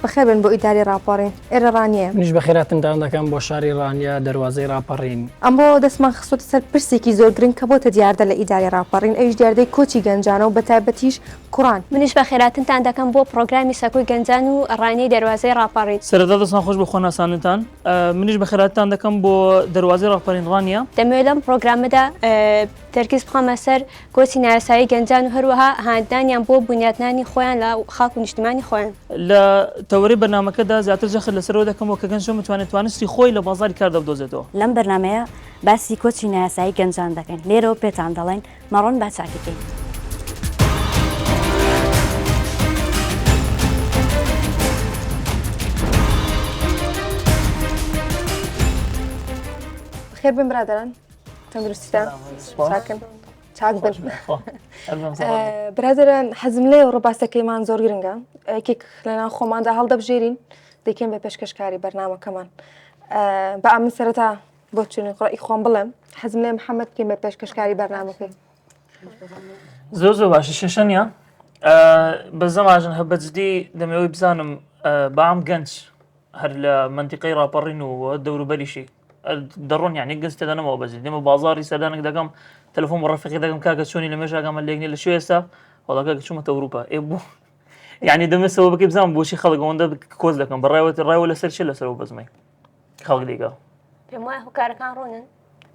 بەخێر بن بۆ ئیداری ڕاپەڕین ئێرە ڕانیە. منیش بەخێراتنتان دەکەم بۆ شاری ڕانیە دەروازەی ڕاپەڕین. ئەمڕۆ دەستمان خستۆتە سەر پرسێکی زۆر گرنگ کە بۆتە دیاردە لە ئیداری ڕاپەڕین ئەویش دیاردەی کۆچی گەنجانە و بەتایبەتیش کوڕان. منیش بەخێراتنتان دەکەم بۆ پڕۆگرامی سەکۆی گەنجان و ڕانیەی دەروازەی ڕاپەڕین. سەرەتا دەستان خۆش بۆ خۆناساندنتان. منیش بەخێراتتان دەکەم بۆ دەروازەی ڕاپەڕین ڕانیە. دەمەوێت لەم پڕۆگرامەدا تەرکیز بخەمە سەر کۆچی نایاسایی گەنجان و هەروەها هاندانیان بۆ بونیادنانی خۆیان لە خاک و نیشتیمانی خۆیان. لە تەوەرەی بەرنامەکەدا زیاتر جەخت لەسەر ئەوە دەکەمەوە کە گەنج چۆن بتوانێت توانستی خۆی لە بازاڕی کاردا بدۆزێتەوە. لەم بەرنامەیە باسی کۆچی نایاسایی گەنجان دەکەین، لێرەوە پێتان دەڵێین مەڕۆن با چاکی کەین. بەخێر بن برادەران تەندروستیتان چاکن چاک بن برادەران حەزم لێ ڕۆ باسەکەیمان زۆر گرنگە یەکێک لەناو خۆماندا هەڵدەبژێرین دەکەین بە پێشکەشکاری بەرنامەکەمان بە ئەمن سەرەتا بۆ چونی ڕەئی خۆم بڵێم حەزم لێ محەممەد بکەین بە پێشکەشکاری بەرنامەکەی زۆر زۆر باشە شەشەنیە بەزەماژن هە بەجددی دەمەوەی بزانم بام گەنج هەر لە منتیقەی ڕاپەڕین و دەوروبەریشی دەڕۆن یعنی گەنج تێدا نەمەوە بەجدی دێمە بازاری سەردانێک دەکەم تەلەفۆن بە ڕەفیقی دەکەم کاکە چۆنی لە مێژاگەمە لێک نیە لە شوێ ئێستا وەڵا کاکە چوومەتە ئەوروپا ئێ بۆ یعنی دەمێ سەوەبەکەی بزانم بۆچی خەڵک ئەوەندە کۆچ دەکەم بەڕێوەت ڕایەوە لەسەر چێ لەسەر ئەو بەزمەی خەڵک دیکە پێم وایە هۆکارەکان ڕوونن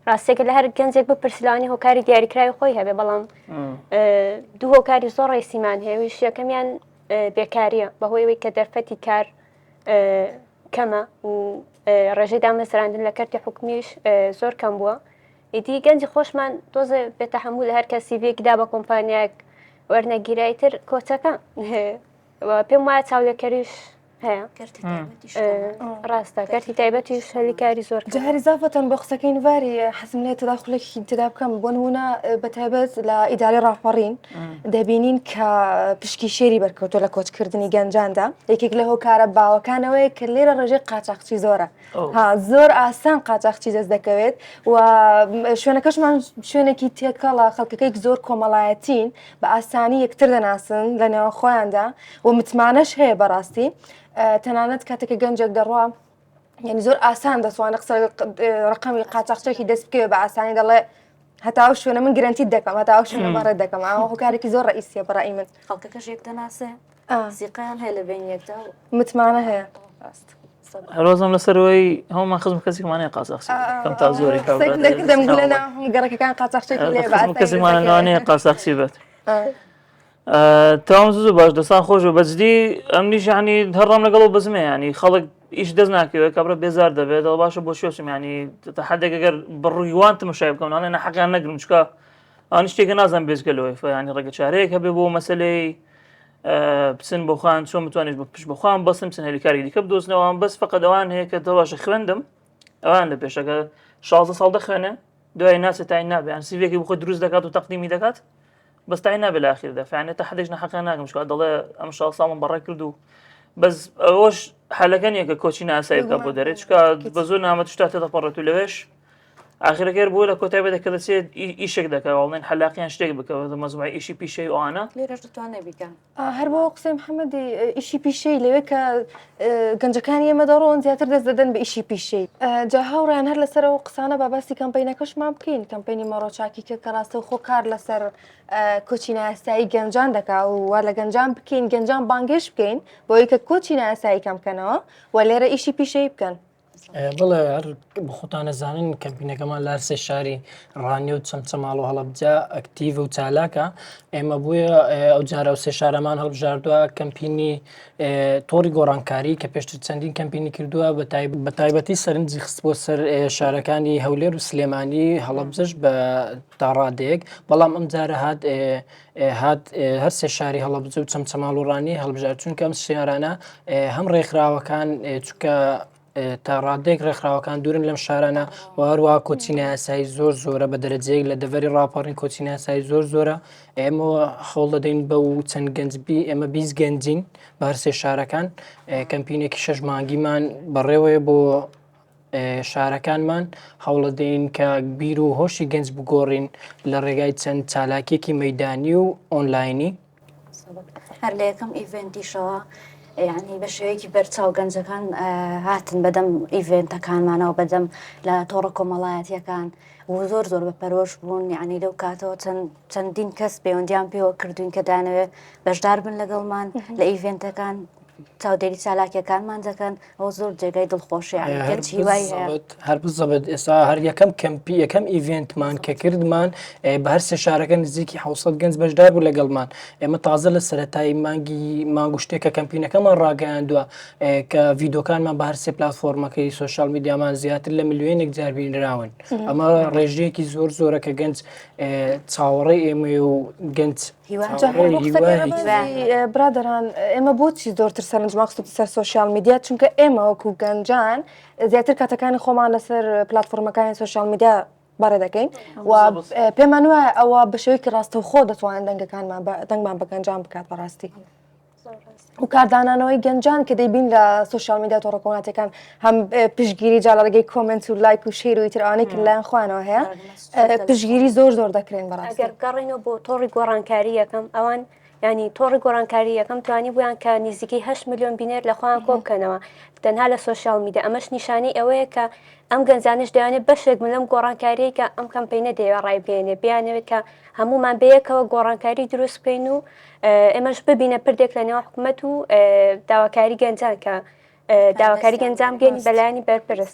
ڕاستێکە لە هەر گەنجێک بپرسی لەوانەیە هۆکاری دیاریکراوی خۆی هەبێ بەڵام دوو هۆکاری زۆر ڕێسیمان هەیە ویش یەکەمیان بێکاریە بەهۆی ئەوەی کە دەرفەتی کار کەمە و ڕێژەی دامەزراندن لە کەرتی حکومیش زۆر کەم بووە ئیدی گەنجی خۆشمان تۆزێ بێتەحەمول هەر کە سیڤیەکی دا بە کۆمپانیایەک وەرنەگیرای تر کۆچەکە پێم وایە چاولێکەریش هەیە ڕاستە کەرتی تایبەتیش هەلی کاری زۆر جاری زافەتەن بۆ قسەکەی نواری حەزم لێ تەداخلێکی تێدا بکەم بۆ نمونە بە تایبەت لە ئیدارەی ڕاپەڕین دەبینین کە پشکی شێری بەرکەوتۆ لە کۆچکردنی گەنجاندا یەکێک لە هۆکارە باوەکانەوەی کە لێرە ڕێژەی قاچاقچی زۆرە ها زۆر ئاسان قاچاقچی دەست دەکەوێت و شوێنەکەشمان شوێنێکی تێکەڵە خەڵکەکەی زۆر کۆمەڵایەتین بە ئاسانی یەکتر دەناسن لە نێوان خۆیاندا و متمانەش هەیە بەڕاستی تەنانەت کاتێکە گەنجێک دەڕوا یعنی زۆر ئاسان دەتوانێت قسە ڕقەمی قاچاقچێکی دەست بکەوێت بە ئاسانی دەڵێ هەتا ئەو شوێنە من گرنتی دەکەم هەتا ئەو شوێنە بەڕێ دەکەم ئەوە هۆکارێکی زۆر ڕئیسیە بەڕای من خەڵکەکەش یەک دەناسێ سیقیان هەیە لە بین یەکدا متمانە هەیە ڕاست هەرۆزم لەسەرەوەی هەمومان خزم کەسێکمانەیە قاچاخچی کەم تا زۆری گەڕەکەکان قاچاخچێکی لێ کەسێکمانە قاچاخچی بێت تەواو زوو باش دەستان خۆش بێ بەجدی ئەمنیش یعنی هەر ڕام لەگەڵ ئەو بەزمە یعنی خەڵک ئیش دەست ناکەوێت کابرا بێزار دەبێت دەڵ باشە بۆ شوێ ینی تا حدێک ئەگەر بڕویوان تمەشای بکەم ناڵێ نەحەقیان نەگرم چکە ئەوان شتێکە نازان بێجگە لەوەی فیانی ڕێگە چارەیەک هەبێ بۆ مەسلەی بچن بۆ خۆیان چۆن بتوانێت بە پشت بەخۆیان بەسن بچن هەلیکاری دیکە بدۆزنەوە بەس فقط ئەوان هەیە کە دەواشە خوێندم ئەوان لە پێشەکە 16 ساڵ دەخوێنێ دوای ناچێت تاین نابێ یان سیڤێکی بخۆی دروست دەکات و تەقدیمی دەکات بەس تاین نابێ لە ئاخیردا فیانێ تا حدێک نەحەقیان ناکەم چکا دەڵێ ئەم شا ساڵم بەڕێ کرد و بەس ئەوەش حەلەکە نییە کە کۆچی ناسایی بکە بۆ دەرێ چکا بە زۆر نامە شتا تێدەپەڕێت و لەوێش ئاخرەکەر بووە لە کۆتای بێت کە دەچێت ئیشێک دەکە وڵێن حەلاقیان شتێک بکە مەزموعی ئیشی پیشەی ئەوانە لێرەش دەتوانێت بیکە هەر بۆ قسەی محەممەدی ئیشی پیشەی لەوێ کە گەنجەکانی ئێمە دەڕۆن زیاتر دەست دەدەن بە ئیشی پیشەی جا هاوڕیان هەر لەسەر ئەو قسانە با باسی کەمپینەکەشمان بکەین کەمپینی مەڕۆچاکی کە کە ڕاستەوخۆ کار لەسەر کۆچی نایاسایی گەنجان دەکا و وا لە گەنجان بکەین گەنجان بانگێش بکەین بۆی کە کۆچی نایاسایی کەم بکەنەوە و لێرە ئیشی پیشەی بکەن. بەڵێ هەر خۆتان ئەزانن کەمپینەکەمان لە هەرسێ شاری ڕانیە و چەمچەماڵ و هەڵەبجە ئەکتیڤ و چالاکە ئێمە بۆیە ئەو جارە و سێ شارەمان هەڵبژاردووە کەمپینی تۆڕی گۆڕانکاری کە پێشتر چەندین کەمپینی کردووە بە تایبەتی سەرنجی خستبووە سەر شارەکانی هەولێر و سلێمانی هەڵەبجەش بە تاڕادەیەک بەڵام ئەم جارە هات هات هەر سێ شاری هەڵەبجە و چەمچەماڵ و ڕانیەی هەڵبژارد چونکە ئەم شارانە هەم ڕێکخراوەکان چونکە تا ڕادێک ڕێکخراوەکان دوورن لەم شارانە و هەروە کۆچی نایاسایی زۆر زۆرە بە دەرەجەیەک لە دەڤەری ڕاپەڕین کۆچی ناسایی زۆر زۆرە ئێمە هەوڵ دەدەین بە و چەند گەنجبی ئێمە 20 گەنجین بە هەرسێ شارەکان کەمپینێکی شەش مانگیمان بەڕێوەیە بۆ شارەکانمان هەوڵەدەین کە بیر و هۆشی گەنج بگۆڕین لە ڕێگای چەند چالاکیەکی مەدانی و ئۆنلاینی. هەر لە یەکەم ئیڤێنتیشەوە. یعنی بە شێوەیەکی بەرچاو گەنجەکان هاتن بەدەم event ەکانمانەوە بەدەم لە تۆڕە کۆمەڵایەتیەکان و زۆر زۆر بە پەرۆش بوون یعنی لەو کاتەوە چەند چەندین کەس پەیوەندیان پێوە کردوین کە دانەوێت بەشدار بن لەگەڵمان لە event ەکان چاودێری چالاکیەکانمان دەکەن ئەو زۆر جێگای دڵخۆشی هیوای هەر بزەبت ئێستا هەر یەکەم کەمپی یەکەم event مان کە کردمان بە هەر سێ شارەکە نزیکی 600 گەنج بەشدار بوو لەگەڵمان ئێمە تازە لە سەتای مانگی مانگ و شتێکە کەمپینەکەمان ڕاگەیاندووە کە ڤیدۆکانمان بە هەر سێ پلاتفۆرمەکەی social media مان زیاتر لە ملیۆنێک جار بینراون ئەمە ڕێژەیەکی زۆر زۆرە کە گەنج چاوەڕێی ئێمەیە و گەنج برادران ئێمە بۆچی زۆرتر سەرنجمان خستوتە سەر social media چونکە ئێمە وەکو گەنجان زیاتر کاتەکانی خۆمان لەسەر پلتفۆرمەکانی social media بەڕێ دەکەین و پێمان وایە ئەوە بە شێوەیەکی ڕاستەوخۆ دەتوانن دەنگەکانمان دەنگمان بە گەنجان بکات بەڕاستی. و کاردانانەوەی گەنجان کە دەیبین لە social media تۆڕە کۆمەڵاتیەکان هەم پشگیری جا لە ڕێگەی comment و لایک و share و ئیتر ئەوانەی کە لایەن خۆیانەوە هەیە پشگیری زۆر زۆر دەکرێن بەڕاستی. ئەگەر بگەڕێینەوە بۆ تۆڕی گۆڕانکاری یەکەم ئەوان ینی تۆڕی گۆڕانکاری یەکەم توانی بوویان کە نزیکەی 8 میلیۆن بینەر لە خۆیان کۆ بکەنەوە تەنها لە social media ئەمەش نیشانەی ئەوەیە کە ئەم گەنجانش دەیانێت بەشێک بن لەم گۆڕانکاریەی کە ئەم کەمپینە دەیەوێت ڕایبگەیەنێ بیانەوێت کە هەمومان بەیەکەوە گۆڕانکاری دروست بکەین و ئێمەش ببینە پردێک لە نێوان حکومەت و داواکاری گەنجان کە داواکاری گەنجان بگەین بەلایانی بەرپرس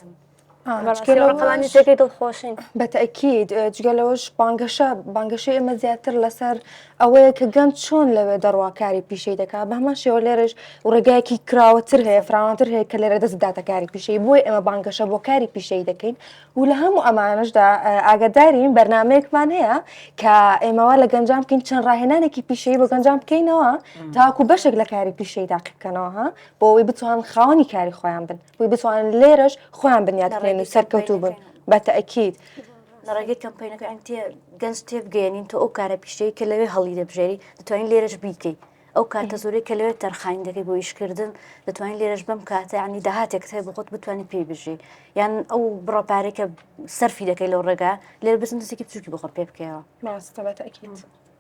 جێگەی دڵخۆشین بەتەکیید جگە لەوەش بانگەشە بانگەشەی ئێمە زیاتر لەسەر ئەوەیە کە گەنج چۆن لەوێ دەڕوا کاری پیشەی دەکات بە هەمان شێوە لێرەش و ڕێگایەکی کراوەتر هەیە فراوانتر هەیە کە لێرە دەست بداتە کاری پیشەی بۆی ئێمە بانگەشە بۆ کاری پیشەی دەکەین و لە هەموو ئەمانەشدا ئاگادارین بەرنمەیەکمان هەیە کە ئێمەوا لە گەنجان بکەین چەند ڕاهێنانێکی پیشەی بۆ گەنجان بکەینەوە تاکو بەشێک لە کاری پیشەی تاقی بکەنەوە ها بۆ ئەوەی بتوان خاوەنی کاری خۆیان بن بۆی بتوانن لێرەش خۆیان بنیات بنێن و سەرکەوتوو بن بە تەئکید. لە ڕێگەی کەمپەینەکە ئەم تێ گەنج تێبگەیەنین تۆ ئەو کارە پیشەی کە لەوێ هەڵی دەبژێری دەتوانین لێرەش بیکەی ئەو کاتە زۆرەی کە لەوێ تەرخانی دەکەی بۆ ئیشکردن دەتوانین لێرەش بەم کاتە ینی داهاتێکت هەیە بۆ خۆت بتوانانی پێی بژی یان ئەو بڕە پارەی کە سەرفی دەکەی لەو ڕێگا لێرە بزنسێکی بچووکی بۆ خۆت پێ بکەیەوە. ڕاستە بە تەئکید.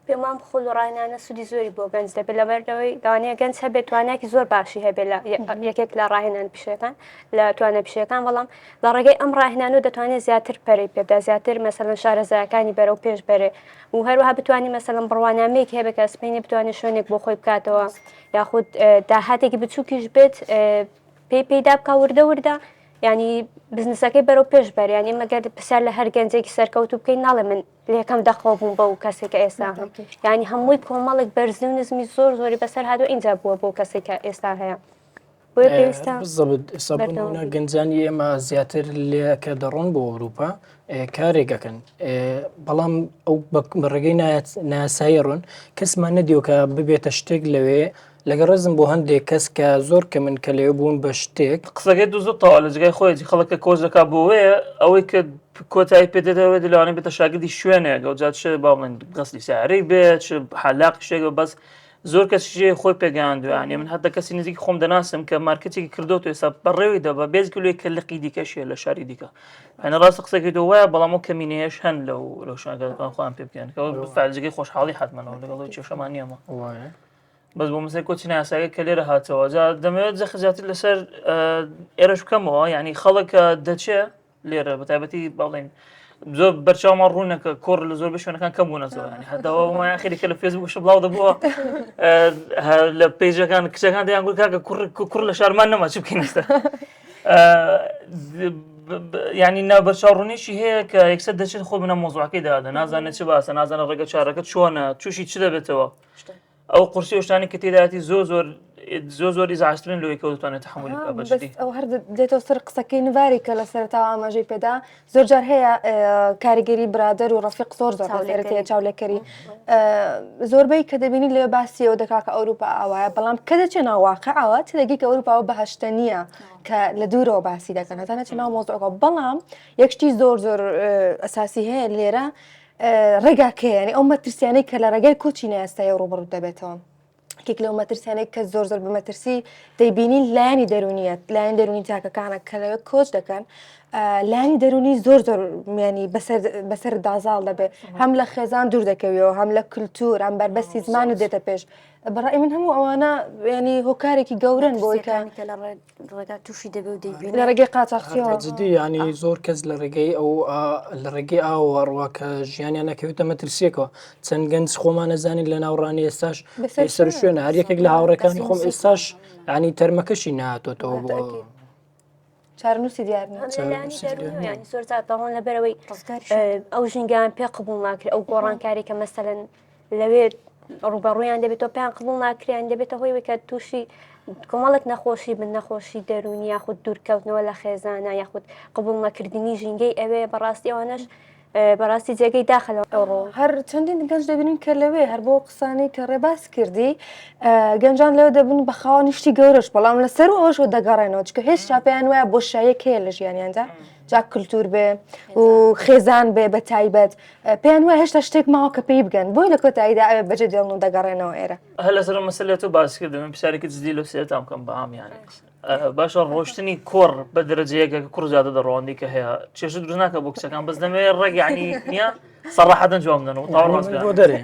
پێم وام خول و ڕاهێنانە سوودی زۆری بۆ گەنج دەبێت لەبەر لەوەی لەوانەیە گەنج هەبێت توانایەکی زۆر باشی هەبێت لە یەکێک لە ڕاهێنان پیشەکان لە توانە پیشەکان بەڵام لە ڕێگەی ئەم ڕاهێنان و دەتوانێت زیاتر پەرەی پێبدا زیاتر مەسەلەن شارەزایەکانی بەرەو پێش بەرێ و هەروەها بتوانێت مەسەلەن بڕوانامەیەکی هەبێت کە سبەینێ بتوانێت شوێنێک بۆ خۆی بکاتەوە یاخود داهاتێکی بچووکیش بێت پێی پەیدا بکە وردە وردە ینی بزنسەکەی بەرەو پێش بەر ینی مەگەر پرسیار لە هەر گەنجێکی سەرکەوتوو بکەین ناڵێ من لە یەکەم دەقەوە بووم بەو کەسێک کە ئێستا هەم ینی هەمووی کۆمەڵێک بەرزی و نزمی زۆر زۆری بەسەر هاتوو اینجا بووە بۆ کەسێک کە ئێستا هەیە بۆیە پێویستە بالضبط ئێستا بۆ بەردەوام نموونە بین. گەنجانی ئێمە زیاتر لێ کە دەڕۆن بۆ ئەوروپا کارێک ئەکەن بەڵام ئەو بە ڕێگەی نایاسایی ڕۆن کەسمان نەدیوە کە ببێتە شتێک لەوێ لەگەڵ ڕێزم بۆ هەندێک کەس کە زۆر کە من کە لەوێ بوون بە شتێک. قسەکەی تو زۆر تەواو لە جێگای خۆیەتی خەڵک کە کۆچ دەکات بۆ وێ ئەوەی کە کۆتایی پێ دێتەوە لەوانەیە بێتە شاگردی شوێنێک ئەو جا چ با بڵێن غەسلی سیارەی بێت چ حەلاقی شتێک بێت بەس زۆر کەس جێ خۆی پێگەیاندووە یانی من هەتا کەسی نزیکی خۆم دەناسم کە مارکێتێکی کردۆتەوە ئێستا بەڕێوەی دەبا بێجگە لەوەی کە لقی دیکەش هەیە لە شاری دیکە یانی ڕاستە قسەکەی تۆ وایە بەڵام ئەو کەمینەیەش هەن لەو لەو شوێنەکە دەتوانن خۆیان پێ بگەن کە ئەوە فعل جێگەی خۆشحاڵی حەتمەنەوە لەگەڵ ئەوەی کێشەمان نییە ئەمە وایە بەس بۆ مەسەی کۆچی ناساگە کە لێرە هاتەوە جا دەمەوێت جەخت زیاتر لەسەر ئێرەش بکەمەوە یعنی خەڵک دەچێ لێرە بە تایبەتی بەڵێن زۆر بەرچاومان ڕوونە کە کۆڕ لە زۆر بە شوێنەکان کەم بوونەتەوە ینی هەتاوە خێری کە لە فێسبوک بڵاو دەبووە لە page ەکان کچەکان دەیان گوت کاکە کوڕ کوڕ لە شارمان نەما چ بکەین ئێستا ینی نابەرچاو ڕوونیشی هەیە کە یەکسەر دەچێت خۆ بنە مۆزوعەکەی دادا نازانێت چ باسە نازانە ڕێگە چارەکە چۆنە تووشی چ دەبێتەوە ئەو قورسی و شتانی کە تێدایەتی زۆر زۆر زۆر زۆر ئیزعاجترن لەوەی کە دەتوانێت تەحەمولی بکات بە جدی. ئەو هەر دێتەوە سەر قسەکەی نڤاری کە لە سەرەتاوە ئاماژەی پێدا زۆر جار هەیە کاریگەری برادەر و ڕەفیق زۆر زۆر لەسەرت هەیە چاولێکەری زۆربەی کە دەبینی لێ باسیەوە دەکا کە ئەوروپا ئاوایە بەڵام کە دەچێ ناو واقعەوە تێدەگەی کە ئەوروپاوە بەهەشتە نییە کە لە دوورەوە باسی دەکەن هەتا نەچێ ناو مۆزوعەکە بەڵام یەک شتی زۆر زۆر ئەساسی هەیە لێرە ڕێگاکەیە یانی ئەو مەترسیانەی کە لە ڕێگای کۆچی نایاسایی ڕووبەڕوو دەبێتەوە یەکێک لەو مەترسیانەی کە زۆر زۆر بە مەترسی دەیبینین لایەنی دەرونیە لایەن دەرونی تاکەکانە کە لەوێ کۆچ دەکەن لایەنی دەرونی زۆر زۆر میانی بەسەر بەسەر دازاڵ دەبێت هەم لە خێزان دوور دەکەویەوە هەم لە کللتور هەم بەربەستی زمانت دێتە پێش. بەڕای من هەموو ئەوانە ینی هۆکارێکی گەورن بۆی کە کە لە ڕێگا تووشی دەبێ و دەیبینێ لە ڕێگەی قاچاخچیەوە جدی ینی زۆر کەس لە ڕێگەی ئەو لە ڕێگەی ئاوە ڕوا کە ژیانیان نەکەوێتە مەترسیەکەوە چەند گەنج خۆمان نەزانین لە ناوڕانی ئێستاش سەر شوێنە هەر یەکێک لە هاوڕێکانی خۆم ئێستاش ینی تەرمەکەشی نهاتۆتەوە بۆ چارەنووسی دیار نییە. ینی زۆر جار دەڕۆن لەبەرەوەی ئەو ژینگەیان پێ قبول ناکرێت ئەو گۆڕانکاری کە مەسەلەن لەوێ ڕوبەڕوویان دەبێتەوە پێیان قبول ناکریان دەبێتە هۆی کە تووشی کۆمەڵێک نەخۆشی بن نەخۆشی دەروونی یاخود دوورکەوتنەوە لە خێزانە یاخود قبول نەکردنی ژینگەی ئەوێ بەڕاستی ئەوانەش بەڕاستی جێگەی داخە لەو ئەوڕۆ. هەر چەندین گەنج دەبینین کە لەوێ هەر بۆ قسانەی کە ڕێباز کردی گەنجان لەوێ دەبن بە خاوەنی شتی گەورەش بەڵام لەسەر ئەوەشەوە دەگەڕێنەوە چونکە هێشتا پێیان وایە بۆشاییەک هەیە لە ژیانیاندا جا کلتور بێ و خێزان بێ بە تایبەت پێیان وایە هێشتا شتێک ماوە کە پێی بگەن بۆی لە کۆتاییدا ئەوێ بەجێ دێڵن و دەگەڕێنەوە ئێرە. هەر لەسەر ئەم مەسەلەیە تۆ باس کردم من پرسیارێکی جدی لەو سەرەتا بکەم بە عام یانی باشە ڕۆشتنی کوڕ بە دەرەجەیەکە کە کوڕ زیادە دەڕۆندی کە هەیە کێشە دروست ناکە بۆ کچەکان بەس دەمەوێت ڕێک یعنی نییە سەڕاحەتەن جواب بدەنەوە تاوە ڕاست بۆ دەرێ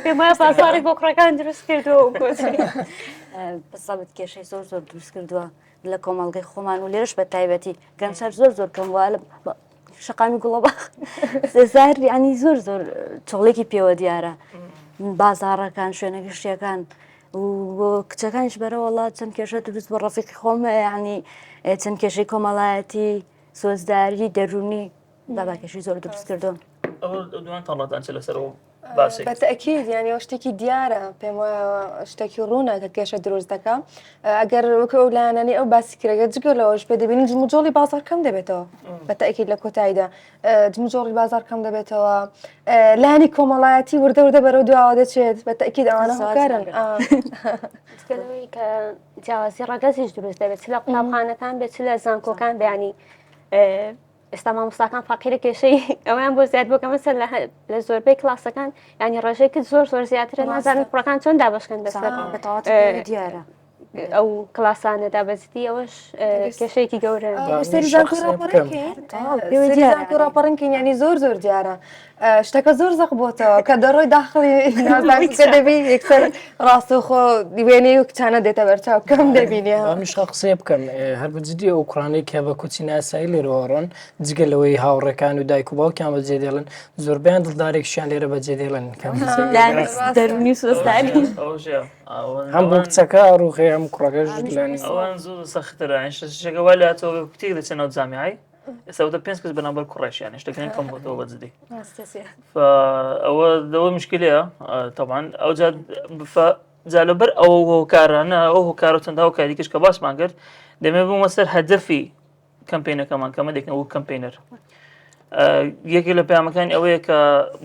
پێم وایە بازاڕی بۆ کوڕەکان دروست کردووە و کۆچی. بەسەبت کێشەی زۆر زۆر دروست کردووە لە کۆمەڵگەی خۆمان و لێرەش بە تایبەتی گەنجەر زۆر زۆر کەم وە لە شەقامی گوڵەباخ زار ینی زۆر زۆر چۆڵێکی پێوە دیارە بازاڕەکان شوێنە گشتیەکان و کچەکانیش بەرەوەڵا چەند کێشە دروست بۆ ڕەفیقی خۆم ینی چەند کێشەی کۆمەڵایەتی سۆزداری دەرونی باباکەشی زۆر دروست کردو دوان تاڵاتان چ لەسەرەوە باسێک بەتەکید یانی ئەو شتێکی دیارە پێم وایە شتێکی ڕوونە کە کێشە دروست دەکا ئەگەر وەکو ئەو لایەنانەی ئەو باسی کرێگە جگە لەوەش پێ دەبینین جموجۆڵی بازاڕ کەم دەبێتەوە بەتەکید لە کۆتاییدا جموجۆڵی بازاڕ کەم دەبێتەوە لایەنی کۆمەڵایەتی وردە وردە بەرەو دواوە دەچێت بەتەکید ئەوانە هۆکارن جگە لەوەی کە جیاوازی ڕەگەزیش دروست دەبێت چ لە قوتابخانەکان بێت چ لە زانکۆکان بیانی ئێستا مامۆستاکان فەقیرە کێشەی ئەویان بۆ زیاد بۆ کە مەسەر لە زۆربەی کلاسەکان ینی ڕێژەی کرد زۆر زۆر زیاترە نازانم کوڕەکان چۆن دابشکەن بەسەر دیارە ئەو کلاسانەدا بەزدی ئەوەش کێشەیەکی گەورە ڕاپەڕنکەین ینی زۆر زۆر دیارە شتەکە زۆر زەق بۆتەوە کە دەڕۆی داخڵی نازانکە دەبی یەکسەر ڕاستەوخۆ وێنەی و کچانە دێتە بەرچاو کەم دەبینی ئەمیش قسەیە بکەم هەر بە جدی ئەو کوڕانەی کە بە کوچی ناسایی لێرەوە ڕۆن جگە لەوەی هاوڕێکان و دایک و باوکیان بەجێ دێڵن زۆربیان دڵدارێکشیان لێرە بەجێ دێڵن کەم دەرونی سۆزداری هەم بۆ کچەکە ڕوخێ هەم کوڕەکەش ئەوان زۆر سەخترە شتەکە وا لاتەوە کتێک دەچنەوە جامیعی ئێستا وتە پێنج کەس بەنامبەر کوڕێکیان شتەکان کەم بۆتەوە بە جدی ئەوە دەوە مشکلەیە تەبان ئەو جا لەبەر ئەو هۆکارانە ئەو هۆکارە چەند هاوکاری کەش کە باسمان کرد دەمێ بوومە سەر هەدەفی کەمپینەکەمان کەمە دەکەن وەک کەمپینەر یەکێک لە پەیامەکانی ئەوەیە کە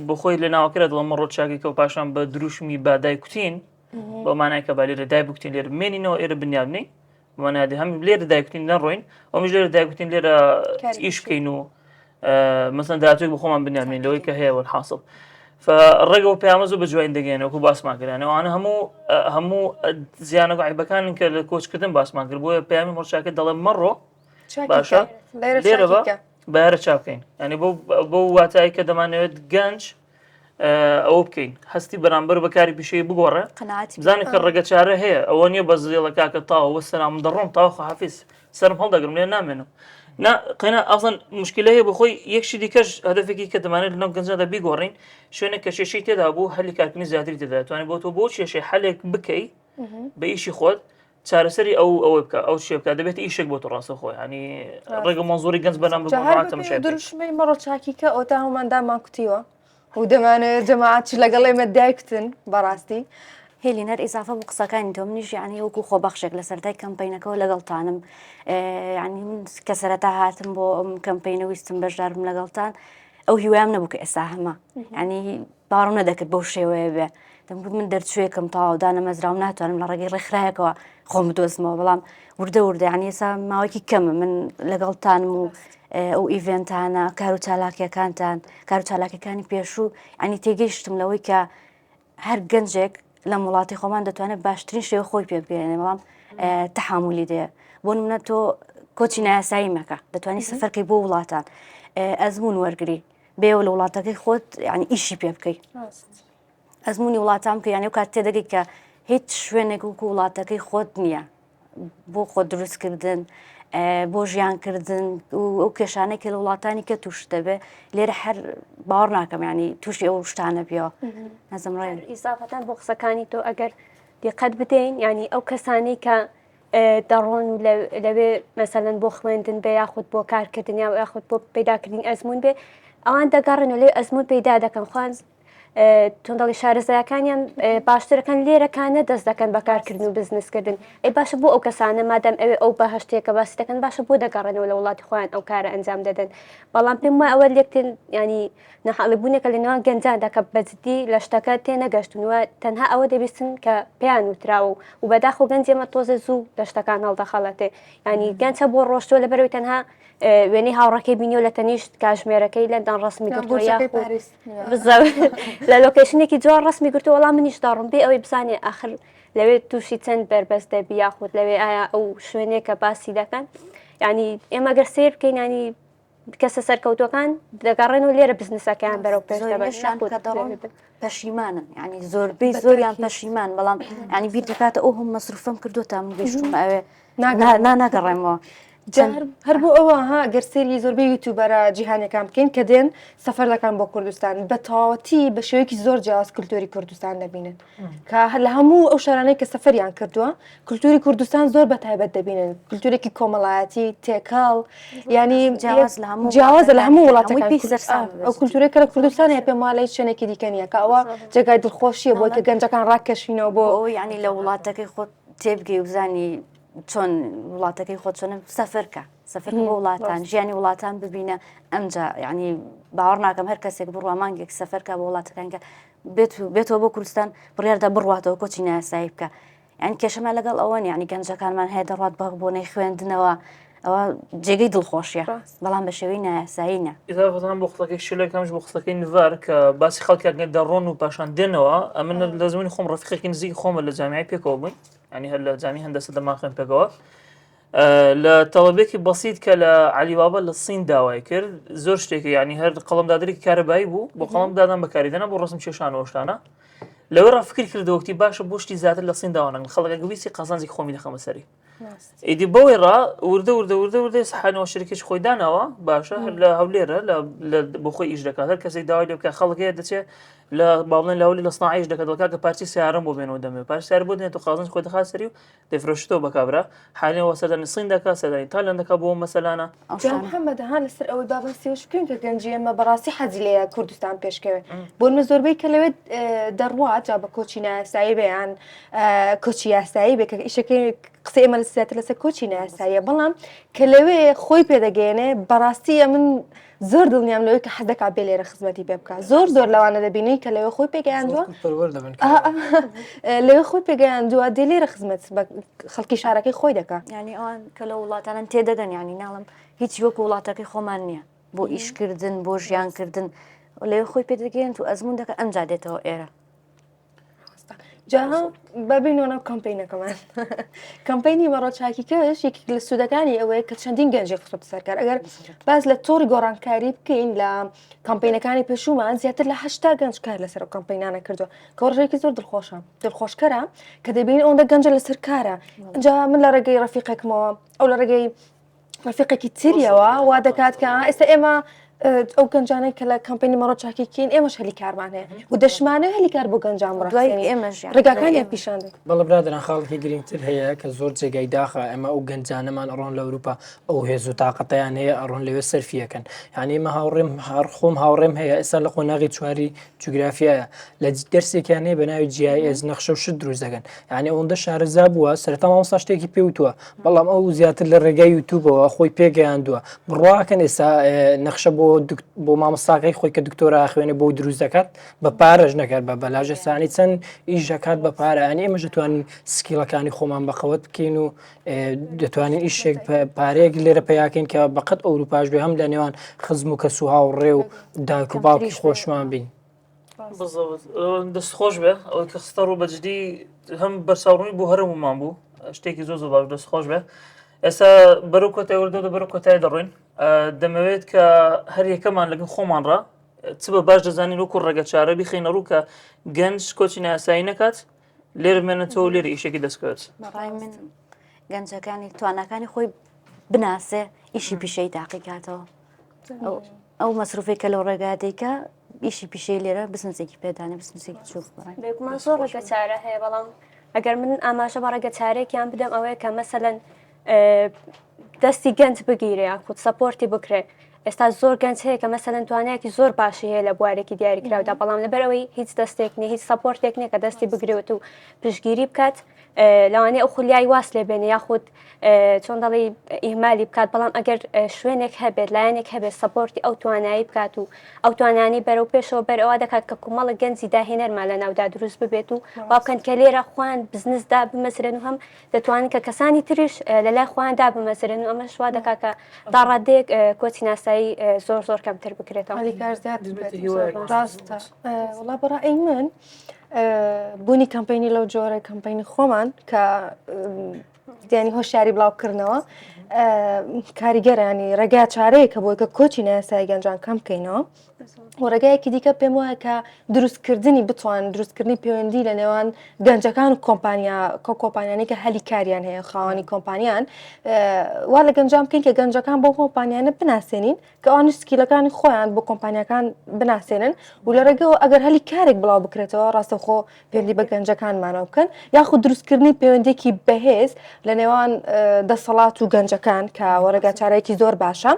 بخۆی لە ناوەکرا دڵم ڕۆ چاکێکە و پاشان بە دروشمی بادای کوتین بۆ مانای کە با لێرە دای بکتین لێرە بمێنینەوە ئێرە بنیادنی وەنادی هەم لێرە دایکوتین نەڕۆین ئەومش لێرە دایکوتین لێرە ئیش بکەین و مەسەن داهاتووی بۆ خۆمان بنیادنین لەوەی کە هەیە وەلحاصل ڕێگە و پەیامە زۆر بە جوین دەگەێنەوە وەکو باسمان کرد ئەوانە هەموو هەموو زیانە و عیبەکانن کە لە کۆچکردن باسمان کرد بۆیە پەیامی مۆرچاکە دەڵێ مەڕۆ باشە لێرە بە بارە چاپکەین ینی بۆ بۆ واتایی کە دەمانەوێت گەنج ئەوە بکەین هەستی بەرامبەر بە کاری پیشەیی بگۆڕێ بزانێت کە ڕێگە چارە هەیە ئەوە نییە بە زێڵە کاکە تاوە وەسەلام دەڕۆم تاوە خواحافیز سەرم هەڵدەگرم لێ نامێنم نا قەینا ئەسڵەن مشکلە هەیە بۆ خۆی یەکشی دیکەش هەدەفێکی کە دەمانێت لەناو گەنجاندا بیگۆڕین شوێنێک کە کێشەی تێدا بوو هەلی کارکردنی زیاتری تێدا توانێت بۆ تۆ بۆ کێشەی حەلێک بکەی بە ئیشی خۆت چارەسەری ئەو ئەوە بکە ئەو شێ بکە دەبێت ئیشێک بۆ تۆ ڕاستە خۆی ینی ڕێگە مەنزوری گەنج بەنام دروشمەی مەڕۆ چاکیکە ئەوتا هەماندا کوتیوە و دەمانەوێت جەماعەت چ لەگەڵ ئێمە دایکتن بەڕاستی. هێلین هەر ئیزافە بۆ قسەکانی تۆ منیش یعنی وەکو خۆبەخشێک لە سەرەتای کەمپەینەکەەوە لەگەڵتانم یعنی من کە سەرەتا هاتم بۆ ئەم کەمپەینە ویستم بەشدارم لەگەڵتان ئەو هیوام نەبوو کە ئێستا هەمە یعنی باوەڕم نەدەکرد بەو شێوەیە بێ دەمگوت من دەرچوویەکم تەواو دانەمەزراوم ناتوانم لە ڕێگەی ڕێکخراوێکەوە خۆم بدۆزمەوە بەڵام وردە وردە یعنی ئێستا ماوەیەکی کەمە من لەگەڵتانم و ئەو event انە کار و چالاکیەکانتان کار و چالاکیەکانی پێشوو ینی تێگەیشتم لەوەی کە هەر گەنجێک لەم وڵاتی خۆمان دەتوانێت باشترین شێوە خۆی پێ بگەێنێ بەڵام تەحاملی دێ بۆ نمونە تۆ کۆچی نایاسایی مەکە دەتوانانی سەفەرکەی بۆ وڵاتان ئەزمون وەرگری بێەوە لە وڵاتەکەی خۆت یعنی ئیشی پێ بکەیت. ئەزمموی وڵاتان بکە یانە و کات تێدەگەی کە هیچ شوێنێک وەکو وڵاتەکەی خۆت نییە بۆ خۆ دروستکردن بۆ ژیانکردن و ئەو کێشانەی کە لە وڵاتانی کە توش دەبێ لێرە هەر باوەڕ ناکەم ینی تووشی ئەو شتانە بیەوە نەزم ڕێ ئیزافەتان بۆ قسەکانی تۆ ئەگەر دیقەت بدەین ینی ئەو کەسانی کە دەڕۆن و لەوێ مەسەلەن بۆ خوێندن بێ یاخود بۆ کارکردن یا یاخود بۆ پەیداکردنی ئەزمون بێ ئەوان دەگەڕن و لێ ئەزمون پەیدا دەکەن خوان تۆندەڵی شارەزایەکانیان باشترەکەن لێرەکانە دەست دەکەن بەکارکردن و بزنسکردن ئەی باشە بۆ ئەو کەسانە مادەم ئەوێ ئەو بەهشتێکە باسی دەکەن باشە بۆ دەگەڕێنەوە لە وڵاتی خۆیان ئەو کارە ئەنجام دەدەن بەڵام پێم وایە ئەوە لێکتن ینی نەحاڵی بوونێکە لە نێوان گەنجاندا کە بەجددی لە شتەکە تێنەگەشتون و تەنها ئەوە دەبیستن کە پێیان وتراوە و بەداخۆ گەنج ئێمە تۆزێ زوو لە شتەکان هەڵدەخەڵەتێ ینی گەنجە بۆ ڕۆشتووە لەبەرەوەی تەنها وێنەی هاوڕەکەی بینیوە لە تەنیشت کاژمێرەکەی لەندەن ڕسمی گرتووە لە location ێکی جوان ڕسمی گرتووە وەڵام منیش دەڕۆم بێ ئەوەی بزانێ ئاخر لەوێ تووشی چەند بەربەست دەبی یاخود لەوێ ئایا ئەو شوێنێک کە باسی دەکەن ینی ئێمە گەر سیر بکەین ینی کەسە سەرکەوتوەکان دەگەڕێن و لێرە بزنسەکەیان بەرەو پێش دەبەن پەشیمانن ینی زۆربەی زۆریان پەشیمان بەڵام ینی بیر دەکاتە ئەو هەم مەسروفم کردو تا من گەشتم ئەوێ ناگەڕێمەوە. هەر بۆ ئەوە ها گەر سێری زۆربەی یوتیوبەرە جیهانەکان بکەین کە دێن سەفەر دەکەن بۆ کوردستان بە تەواوەتی بە شێوەیەکی زۆر جیاواز کللتوری کوردستان دەبینن کە هەر لە هەموو ئەو شارانەی کە سەفەریان کردووە کللتوری کوردستان زۆر بە تایبەت دەبینن کللتورێکی کۆمەڵایەتی تێکەڵ ینی جیاواز لە هەموو جیاوازە لە هەموو وڵاتەکان پێی سەرسام ئەو کللتورێک کە لە کوردستان هەیە پێم وایە لە هیچ شوێنێکی دیکە نییە کە ئەوە جێگای دڵخۆشیە بۆی کە گەنجەکان ڕاکەشینەوە بۆ ئەوە ینی لە وڵاتەکەی خۆت تێبگەی و بزانی چۆن وڵاتەکەی خۆت چۆنە سەفەرکە سەفەر بۆ وڵاتان ژیانی وڵاتان ببینە ئەمجا یعنی باوەڕ ناکەم هەر کەسێک بڕوا مانگێک سەفەرکە بۆ وڵاتەکان کە بێت و بێتەوە بۆ کوردستان بڕیاردا بڕواتەوە کۆچی نایاسایی بکە یعنی کێشەمان لەگەڵ ئەوە نیە یعنی گەنجەکانمان هەیە دەڕات بە بۆنەی خوێندنەوە ئەوە جێگەی دڵخۆشیە بەڵام بە شێوەی نایاسایی نا. ئیزافەتان بۆ قسەکەی شلێک هەمش بۆ قسەکەی نڤار کە باسی خەڵکیان کرد دەڕۆن و پاشان دێنەوە ئەمن لە زمانی خۆم ڕەفیقێکی نزیکی خۆمە لە جامیعی پێکەوە بووین ینی هەر لە جامی هەندەسە دەمان خوێن پێکەوە لە تەڵەبێکی بەسیت کە لە علی بابا لە سین داوای کرد زۆر شتێکی ینی هەر قەڵمدادرێکی کارەبایی بوو بۆ قەڵم دادان بەکاری دەنا بۆ ڕسم کێشان شتانە لەوەی ڕا فکر کردەوە وتی باشە بۆ شتی زیاتر لە سین داوا نەکەم خەڵک ئەگە ویستی قازانجێکی خۆمی دەخەمە سەری ئیدی بەوەی ڕا وردە وردە وردە وردە سەحانەوە شرکێکی خۆی داناوە باشە هەر لە هەولێرە لە بۆ خۆی ئیش دەکات هەر کەسێک داوای لێ بکە خەڵک هەیە دەچێت لە باڵێن لە هەولێر لە سناعیش دەکات دەڵێ کاکە پارچەی سیارەم بۆ بێنەوە دەمێ پارچەی سیارە بۆ دێنێت و قازانج خۆی دەخات سەری و دەیفرۆشێتەوە بە کابرا حالەوە سەردانی سین دەکات سەردانی تایلەند دەکات بۆ مەسەلانە. جا محەممەد ها لەسەر ئەوەی با باسی ئەوەش بکەین کە گەنجی ئێمە بەڕاستی حەزی لێیە کوردستان پێشکەوێ بۆ نمونە زۆربەی کە لەوێ دەڕوا جا بە کۆچی نایاسایی بێ یان کۆچی یاسایی بێ کە ئیشەکەی قسەی ئێمە زیاتر لەسەر کۆچی نایاساییە بەڵام کە لەوێ خۆی پێدەگەیەنێ بەڕاستی ئەمن زۆر دڵنیام لەوەی کە حەز دەکات بێ لێرە خزمەتی پێ بکات زۆر زۆر لەوانە دەبینی کە لەوێ خۆی پێگەیاندووە لەوێ خۆی پێگەیاندووە دێ لێرە خزمەت بە خەڵکی شارەکەی خۆی دەکا ینی ئەوان کە لە وڵاتانن تێدەگەن ینی ناڵم هیچ وەکو وڵاتەکەی خۆمان نییە بۆ ئیشکردن بۆ ژیانکردن لەوێ خۆی پێدەگەێنت و ئەزمون دەکە ئەمجا دێتەوە ئێرە جا با بینەوە ناو کەمپینەکەمان کەمپینی مەڕۆ چاکی کەش یەکێک لە سوودەکانی ئەوەیە کە چەندین گەنجی خستۆتە سەرکار ئەگەر باس لە تۆڕی گۆڕانکاری بکەین لە کەمپینەکانی پێشوومان زیاتر لە هەشتا گەنج کار لەسەر ئەو کەمپینانە کردووە کە ڕێژەیەکی زۆر دڵخۆشە دڵخۆشکەرە کە دەبین ئەوەندە گەنجە لەسەر کارە جا من لە ڕێگەی ڕەفیقێکمەوە ئەو لە ڕێگەی ڕەفیقێکی تریەوە وا دەکات کە ئێستا ئێمە ئەو گەنجانەی کە لە کەمپینی مەڕۆ چاکی کین ئێمەش هەلی کارمان هەیە و دەشمانە هەلی کار بۆ گەنجان دوای ئێمەش ڕێگاکانیان پیشان دەدەین. بەڵێ برادەران خاڵێکی گرنگتر هەیە کە زۆر جێگای داخە ئێمە ئەو گەنجانەمان ئەڕۆن لە ئەوروپا ئەو هێز و تاقەتیان هەیە ئەڕۆن لەوێ سەرفیەکەن یعنی ئێمە هاوڕێم هەر خۆم هاوڕێم هەیە ئێستا لە قۆناغی چواری جوگرافیایە لە دەرسێکیان هەیە بە ناوی GIS نەخشە و شت دروست دەکەن یعنی ئەوەندە شارەزا بووە سەرەتا مامۆستا شتێکی پێ وتووە بەڵام ئەو زیاتر لە ڕێگای یوتیوبەوە خۆی پێگەیاندووە بڕواکەن ئێستا نەخشە بۆ بۆ مامۆستاکەی خۆی کە دکتۆرا خوێنێ بۆ دروست دەکات بە پارەش نەکات بە بەلاژە سانی چەند ئیش دەکات بە پارە ینی ئێمەش دەتوانین skill ەکانی خۆمان بەقەوەت بکەین و دەتوانین ئیشێک پارەیەک لێرە پیاکەین کە بەقەت ئەوروپاش بێ هەم لە نێوان خزم و کەس و هاوڕێ و دایک و باوکی خۆشمان بین. بالضبط دەست خۆش بێ ئەوەی کە خستە ڕوو بەجدی هەم بەرچاوڕوونی بۆ هەرمومان بوو شتێکی زۆر زۆر باش دەست خۆش بێ ئێستا بەرەو کۆتای وردە بەرەو کۆتای دەڕۆین دەمەوێت کە هەر یەکەمان لەگەڵ خۆمان ڕا چ بە باش دەزانین وەکو ڕێگە چارە بیخینە ڕوو کە گەنج کۆچی ناسایی نەکات لێرە بمێنێتەوە لێرە ئیشێکی دەستکەوێت بەڕای من گەنجەکانی تواناکانی خۆی بناسێ ئیشی پیشەی تاقیکاتەوە ئەو مەسروفێک کە لەو ڕێگا دەیکا ئیشی پیشەی لێرە بزنسێکی پێدانێ بزنسێکی چوک بێگومان زۆر ڕێگە چارە هەیە بەڵام ئەگەر من ئاماژە بە ڕێگە چارێکیان بدەم ئەوەیە کە مەسەلەن دەستی گەنج بگیرێ یاخود support ی بکرێ ئێستا زۆر گەنج هەیە کە مەسەلەن توانایەکی زۆر باشی هەیە لە بوارێکی دیاریکراودا بەڵام لەبەرئەوەی هیچ دەستێک نیە هیچ support ێک نیە کە دەستی بگرێت و پشتگیری بکات لەوانەیە ئەو خولیای واز لێ بێنێ یاخود چۆن دەڵێی ئیهمالی بکات بەڵام ئەگەر شوێنێک هەبێت لایەنێک هەبێت support ی ئەو توانایی بکات و ئەو توانانی بەرەو پێشەوە بەرەوە دەکات کە کومەڵە گەنجی داهێنەرمان لە ناودا دروست ببێت و وا بکەن کە لێرە خۆیان بزنسدا بمەزرێن و هەم دەتوانن کە کەسانی تریش لە لای خۆیان دابمەزرێن و ئەمەش وا دەکات کە تا ڕادەیەک کۆچی ناسایی زۆر زۆر کەمتر بکرێتەوە. هەلیکار زیاتر بێت ڕاستە وەڵا بە ڕای من بوونی کەمپینی لەو جۆرە کەمپینی خۆمان کە دیانی هۆشیاری بڵاوکردنەوە کاریگەرانی ڕێگا چارەیە کە بۆی کە کۆچی نایاسایی گەنجان کەم بکەینەوە و ڕێگایەکی دیکە پێم وایە کە دروستکردنی بتوان دروستکردنی پەیوەندی لە نێوان گەنجەکان و کۆمپانیا کۆ کۆمپانیانی کە هەلی کاریان هەیە خاوەنی کۆمپانیان وا لە گەنجان بکەین کە گەنجەکان بۆ کۆمپانیانە بناسێنین کە ئەوانیش skill ەکانی خۆیان بۆ کۆمپانیاکان بناسێنن و لە ڕێگەوە ئەگەر هەلی کارێک بڵاو بکرێتەوە ڕاستەوخۆ پەیوەندی بە گەنجەکانمانەوە بکەن یاخود دروستکردنی پەیوەندێکی بەهێز لە نێوان دەسەڵات و گەنجەکان کە وەڕێگا چارەیەکی زۆر باشە.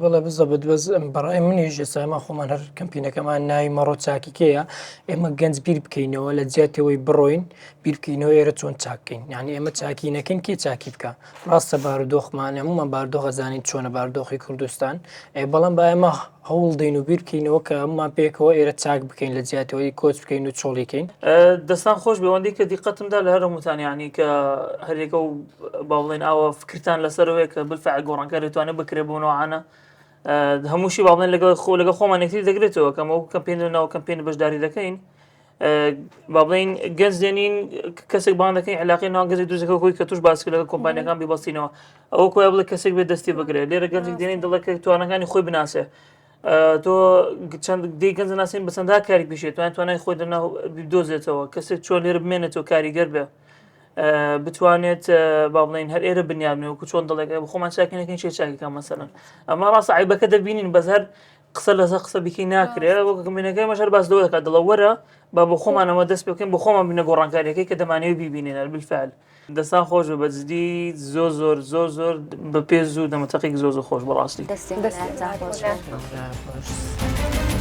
بەڵێ بزەبت بەس بەڕای منیش ئێستا ئێمە خۆمان هەر کەمپینەکەمان ناوی مەڕۆ چاکیکەیە ئێمە گەنج بیر بکەینەوە لە جیاتەوەی بڕۆین بیر بکەینەوە ئێرە چۆن چاککەین یعنی ئێمە چاکی نەکەین کێ چاکی بکە ڕاستە بارودۆخمان هەموومان بارودۆخ ئەزانین چۆنە بارودۆخی کوردستان ئێ بەڵام با ئێمە هەوڵ دەین و بیر بکەینەوە کە هەموومان پێکەوە ئێرە چاک بکەین لە جیاتەوەی کۆچ بکەین و چۆڵی کەین. دەستان خۆش بێ ئەوەندەی کە دیقەتم دا لە هەر هەمووتان یانی کە هەریەکە و با بڵێن ئاوە فکرتان لەسەرەوەیە کە بالفعل گۆڕانکاری توانێت بکرێ بۆ نەوعانە هەمووشی با بڵێن لەگەڵ خۆ لەگەڵ خۆمان یەکتری دەگرێتەوە کەمە وەکو کەمپین لە ناو کەمپین بەشداری دەکەین با بڵێین گەنج دێنین کەسێک بان دەکەین علاقی ناو گەنجێک دروستەکە خۆی کە توش باس کرد لەگەڵ کۆمپانیەکان بیبەستینەوە ئەوە کۆیا بڵێ کەسێک بێ دەستی بگرێت لێرە گەنجێک دێنین دڵەکە توانەکانی خۆی بناسێ تۆ چەند دی گەنج ناسین بە چەندها کاری پیشێت توان توانای خۆی دەناو بدۆزێتەوە کەسێک چۆن لێرە بمێنێتەوە کاریگەر بێ بتوانێت با بڵێن هەر ئێرە بنیادنەوە وەکو چۆن دەڵێک خۆمان چاکینەکەین چێ چاکەکە مەسەلەن ئەمە ڕاستە عیبەکە دەبینین بەس هەر قسە لەسەر قسە بیکەی ناکرێ وەک کەمپینەکەی مەش هەر باس لەوە دەکات دەڵێ وەرە با بۆ خۆمانەوە دەست پێ بکەین بۆ خۆمان بینە گۆڕانکاریەکەی کە دەمانەوێت بیبینین هەر بالفعل دەستان خۆش بێ بە جدی زۆر زۆر زۆر زۆر بە پێز و دەمەتەقێک زۆر زۆر خۆش بەڕاستی دەستێن دەستێن خۆش خۆش. خۆش.